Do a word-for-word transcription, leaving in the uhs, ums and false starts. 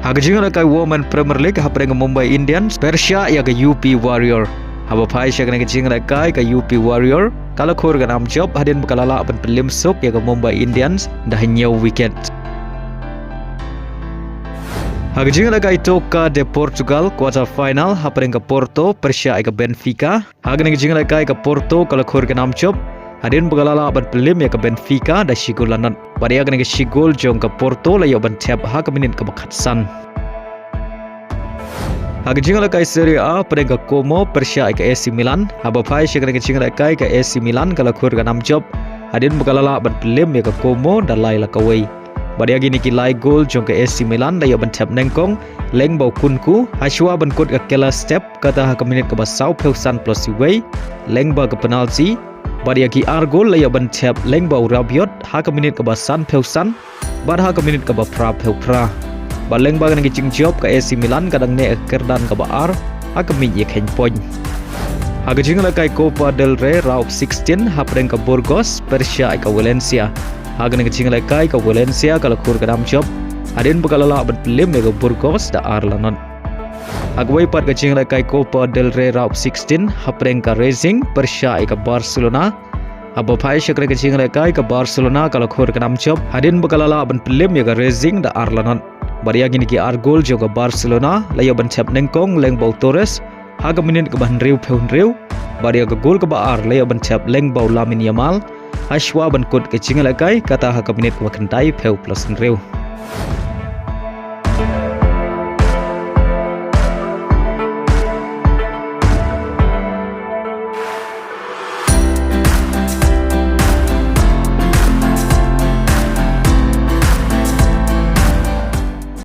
Ha ka jingïalehkai Women Premier League hapdeng ka Mumbai Indians pyrshah ïa ka U P Warrior. Haba phai sha kane ka jingïalehkai ka U P Warrior ka la khur ka nam jop hadien ba ka la lah ban pynlip suk ïa ka Mumbai Indians da hynñiew wicket. Ha ka jingïalehkai Taça de Portugal quarter final hapdeng ka Porto pyrshah ïa ka Benfica. Ha kane ka jingïalehkai ka Porto ka la khur ka nam jop hadien ba ka la lah ban pynlip ïa ka Benfica da shi gol la nod. Bad ïa kane ka shi gol jong ka Porto la ïoh ban thep ha ka minit kaba khatsan. Ha ka jingïalehkai Serie A hapdeng ka Como pyrshah ïa ka A C Milan. Haba phai sha kane ka jingïalehkai ka A C Milan ka la khur ka nam jop hadien ba ka la lah ban pynlip ïa ka Como da lai la kawei. Bad ïa kine ki lai gol jong ka A C Milan la ïoh ban thep nyngkong lyngba u Nkunku hashwa ban kut ka killer step kata ha ka minit kaba sawphew san plus iwei lyngba ka penalty. Bad ïa ki ar gol la ïoh ban thep lyngba u Rabiot ha ka minit kaba sanphew san bad ha ka minit kaba phraphew phra. Bad lyngba kane ka jingjop ka A C Milan ka dang neh ha ka kyrdan kaba ar ha ka miej ïakheiñ point. Ha ka jingïalehkai Copa del Rey round of sixteen hapdeng ka Burgos pyrshah ïa ka Valencia. Ha kane ka jingïalehkai ka Valencia ka la khur ka nam jop hadien ba ka la lah ban pynlip ïa ka Burgos da ar la nod. Ha kawei pat ka jingïalehkai Copa del Rey round of sixteen hapdeng ka Racing pyrshah ïa ka Barcelona. Haba phai sha kane ka jingïalehkai ka Barcelona ka la khur ka nam jop hadien ba ka la lah ban pynlip ïa ka Racing da ar la nod. Bad ïa kine ki ar gol jong ka Barcelona la ïoh ban thep nyngkong lyngba u Torres ha ka minit kaba hynriewphew hynriew. Bad ïa ka gol kaba ar la ïoh ban thep lyngba u Lamine Yamal hashwa ban kut ka jingïalehkai kata ha ka minit kaba khyndaiphew plus hynriew.